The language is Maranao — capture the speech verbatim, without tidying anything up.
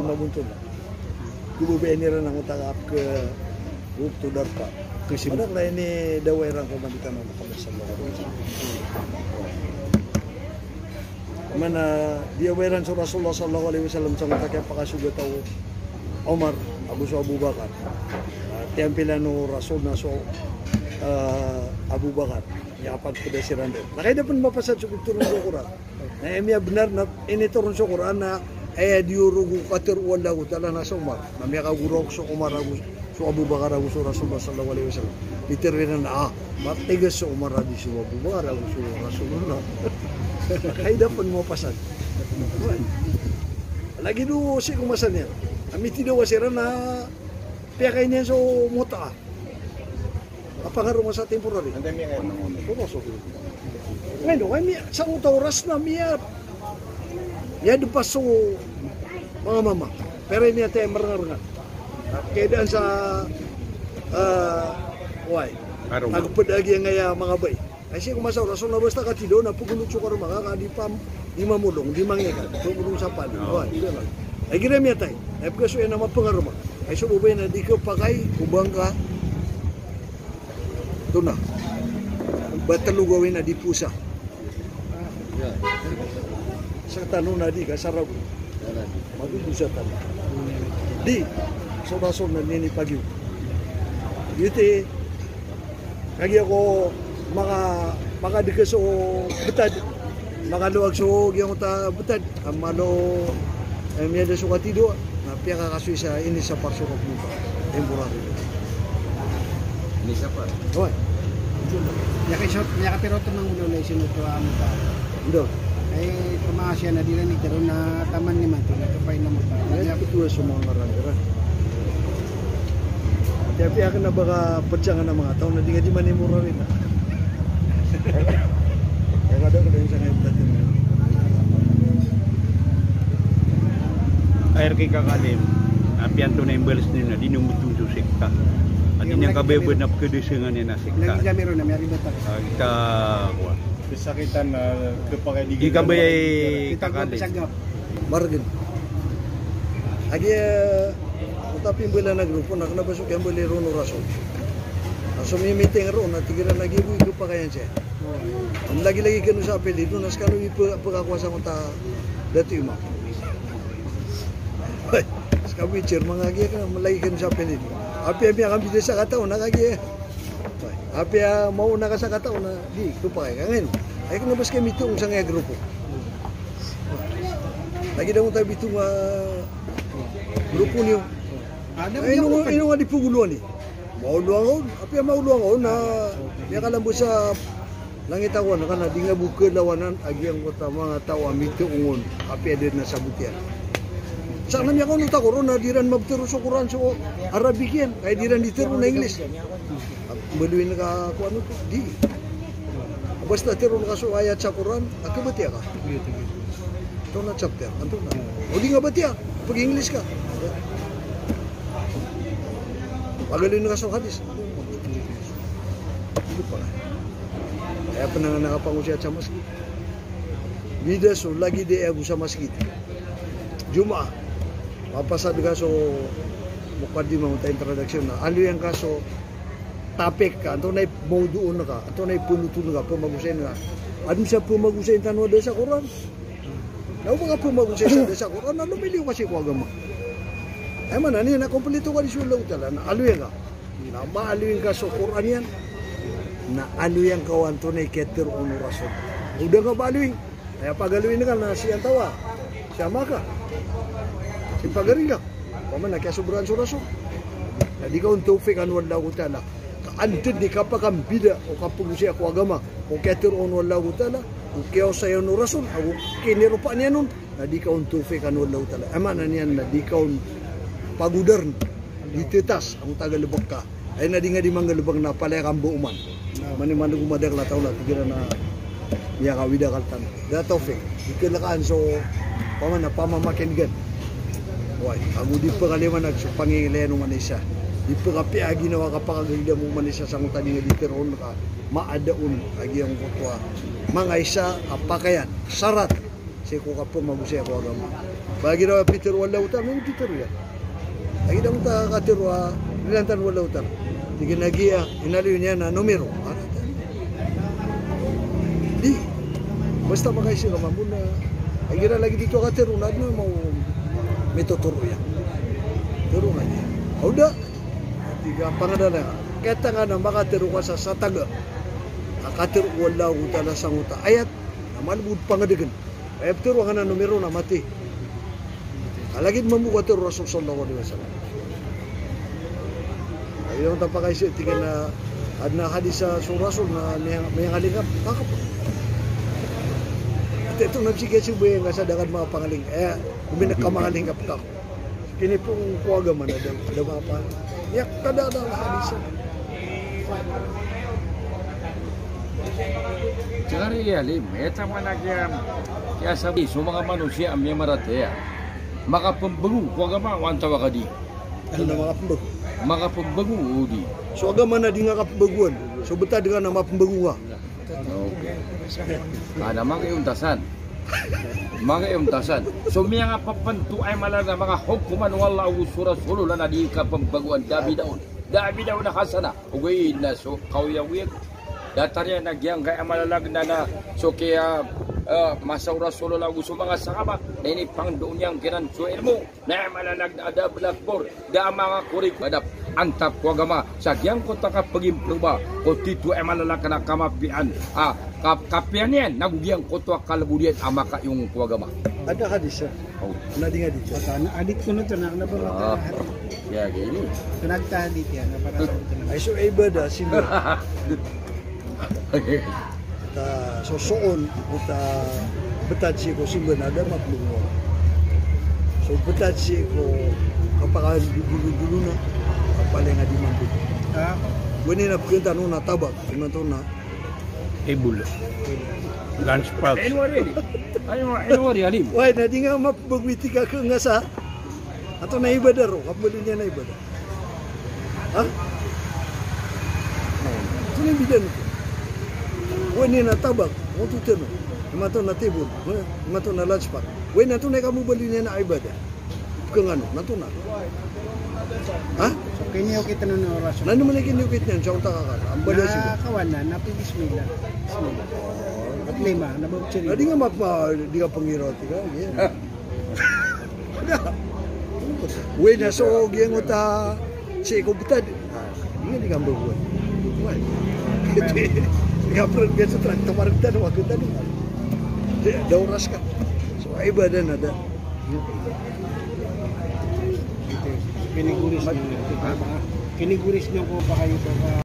Magontol. Khababayaan iran angkoto a pkhaokto darpa. Kasi madakl a inidawaa iran ko Nabi tano a Muhammad sallallahu alaihi wasallam. Mana diyawaa iran so Rasulullah sallallahu alaihi wasallam sangkoto a kiyapakasogat o Omar ago so Abu Bakar. Ah, tiyampilan o Rasul na so, ah, Abu Bakar. Aya kapagpda siran dn. Na kagiya da pn mapasad so ptoron ko Qur'an. Na aya miyabnar na initoron so Qur'an na aya di orog o katharo o Allah Ta'ala na so Omar. Na miyakagoraok so Omar ago so Abu Bakar ago so Rasulullah sallallahu alaihi wasallam. Pitharo iran na, ah, matigas so Omar a di so Abu Bakar ago so Rasulullah. Kagiya da pn mapasad. Lagid o sii ko masa niyan. A mithidawa siran na piyakain iyan so mut'ah. A pangaroma sa temporary. Anda miya ngayon? Oo, so. Ngayon, kaya miya, sangkoto a oras na miya, miyadpas so manga mama. Pero miyatay marangarangan. Kaya daan sa, ah, wai. Aroma. Tagpd a giyangkaya manga bai. Ay, sii ko masa o Rasul na basta kathidawa na pagolod so karoma ka, ka di pa, di mamolong, di mangika, pagolod sa pali. Oo. Wai, di ba? Ay, igira miyatay. Ay, pkasoy na mapangaroma. Ay, so babay na di khapakay o ba ngka tona. Ba tlo gawii na di powasa. Sa tano na di ka sarago. Magogo sa tano. Di, so Rasul na niyan i pagiyo. Giyoto i, kagiya ko maka, makadeka so btad. Makalowag so giyangkoto a btad. A malo, eh, miyada so kathidawa. Na piyakakasoy sa inisapar so rok mo. Temporary. Inisapar? Oway. Miyakaiso, miyakapiro oto mangolawlay sino oto a mota? Ndo. Ay, pamangasiya na di ran itharo na taman imanto na kapain a mota. Ay, pito a so manga ngaran iran. Ati apiya kna ba ka pd sangkanan a manga taw na di nga di manimora rin. Ay, nga da kna yung sangkaya pd. Ay, rki Kakalim, apiya antonaa i mbalas niyo na di niyo mbtoon so sekta. Ati niyan kabaya bn a pkhadesengan iyan a sekta. Lagi kami ron na miyari bata. Ah, kita, kuwan. Kesakitan, ah, khapakay di kabaya i Kakalim. Margn. Agi, eh, oto a pimbala a grupo na kna ba so kiyambali ron o Rasul. Na so mimiting ron na tig iran a giya bo i khapakayan siya. Lagi-lagi kano sa apelido na skano i pe-, pekakuasa ko ta Datu Imam. Ska bo i chairman a giya kna, lagi kano sa apelido. Apiya miyakambida sa katao na kagiya. Apiya maona ka sa katao na di, khapakay ka ngayon. Ay kna ba ska mitong sangkaya grupo. Lagi da mo ta bitong a grupo niyo. Ay, ino, ino nga di pagolowan i. Maolowan on, apiya maolowan on na miyakalambo sa langit a kowan, ka na di nga bo khalawanan a giyangkoto a manga taw a mitoong on, apiya di ran sabot iyan. Sa kna miyakaonot ako ron na di ran mabtero so Qur'an so Arabic iyan, kay di ran di tero na English. Mbaloyin ka kowan oto, di. Basta tero ka so ayat sa Qur'an, a khabatiya ka. Antonaa chapter, antonaa. O di nga batiya, pag-English ka. Pagaloyin ka so hadis. Aya pn a nga kapangosiyat sa masgit. Bida so lagid iyan ago sa masgit. Jumaah. Mapasad ka so mukaddimah, introduction na. Aloyin ka so topic ka, antonaa i mawdu' on ka, antonaa i panothol ka, pamagosayin ka. Adn sa pamagosayin tano a da sa Qur'an. Na o ba ka pamagosay sa da sa Qur'an, na lomiliyo ka sii ko agama. Aya maana niyan na komplito ka di so Allahu Ta'ala, na aloyin ka. Na maaloyin ka so Qur'an iyan, na aloyin ka o antonaa i kiyatero on o Rasul. O da nga ba aloyin, aya pagaloyin ka na sii antaa, sii a Makkah. Sii pagari ka. Opama na kiyasobraan so Rasul. Na di ka on tawfiqan o Allahu Ta'ala. Ka anda di kapakambida o kapagosay ko agama, o kiyatero on o Allahu Ta'ala, o kiyaosay on o Rasul, ago kiniropaan iyan on, na di ka on tawfiqan o Allahu Ta'ala. Aya maana niyan na di ka on pagodarn, di tetas, ang tagalebek ka. Ay na di nga di manggalebek na palaya ka mbo oman. Mani maneg o madakl a taw na tig iran a miyakawid a kaltan. Da tawfiq. Di kelekaan so, opama na pamamakinegen. Oway, ago di pekaliwanag so pangingilayan o manosiya. Di pekapiya a ginawa kapakagagidam o manosiya sangkoto a di nga di teroon ka maada on a giyangkoto a manga isa a pakayan. Sarat. Sii ko kapamagosayn ko agama. Ba igira pitharo o Allahu Ta'ala, na pitharo iyan. Igira ngka katharoa, rilantan o Allahu Ta'ala. Tig iyan a giya, inaloy niyan a numero. Di. Basta makaisa ka mambo na. Igira lagid oto a katharo na adn a mao mitotoro iyan. Tharo na iyan. Oda. Tig a pangadala. Kaya tanga na makatharo ka sa, sa taga. A katharo o Allahu Ta'ala sangkoto a ayat. Na malbod pangdgn. Aya pitharo angkanan a numero na mati. Ka lagid mambo ko katharo o Rasul sallallahu alaihi wasallam. Aya on ta pakaisa, tig iyan a adn a hadis a so Rasul na miyang-, miyangalingap, kakap. Ito na pisi ka so ba iyan ka sa da ka dn makapangalingap. Eh, omin ka mangalingap ka. Kinipoon ko agama na da, da mapal. Aya kada da hadis. Sii ko ari, alim, aya taman a kiya, kiyasabi so manga manosiya a miyamaratiyaya. Makapmbago ko agama, o antawaa ka di. Ano na makapmbago? Makapmbago, o di. So agama na di nga kapmbagoan. So btad nga na mapmbago nga. Okay. Ka na manga iyontasan. Manga iyontasan. So miyangapapnto a aya mala a manga hokoman o Allah ago so Rasulullah na di kapmbagoan, da a bid'ah on. Da a bid'ah on a hasana. Ogaid na so kaoyagoyag. Datar iyan a giyangkaya mala a gna na so kiya, eh, masa o Rasulullah ago so manga sahaba. Na inipangndao niyan kiran so ilmo. Na aya mala a gna a da a blackboard, da a manga koriko, da a antap ko agama sa giyangkoto a kapagimproba ko tito a aya mala a gna a kamapiyaan, a, kap-, kapiyaan iyan, nago giyangkoto a kalbod iyan a makaiyong ko agama. Adn a hadis, sir. O. Na di nga di, sir. Baka na adit ko na to, na, na ba Ah. Aya, gini. Kna a hadis iyan, na para sa ito na. Ay, so ibadah, simba. Ta sosoon, ta btad sii ko simba na da mapmbago. So btad sii ko kapakadodolodolo na, kapalaya nga di mambo. Ah. Wani na pkanta no na tabak, imanto na. Table. Lunch box. Anyway, anyway, anyway, alim. Wai, na di nga mapmbago i tig a kna sa. Antonaa i ibadah ron, kapmbaloy niyan a ibadah. Ha? Antonaa i ibadah oto? Wani na tabak, oto tano. Imanto na table, imanto na lunch pack. Wani antonaa i kambaloy niyan a ibadah? Pkangano, antonaa? Ha? So, kiniyokit na na oras. Nano man i kiniyokit niyan, sa otak akal. Ambal na sii. Na kawanan, na pibismillah. Bismillah. At lima, na ba Na di nga mapa, di nga pangirot, di nga, yeah. Wai na so giyangkoto a sii ko btad. Di nga di nga mbagoan. Wai. Di nga pran giyangkoto a trak tamargtan, wag ka di. Di, da oras ka. So ibadah na da. Kinigoris niyan. Kinigoris niyan ko pakayo ka.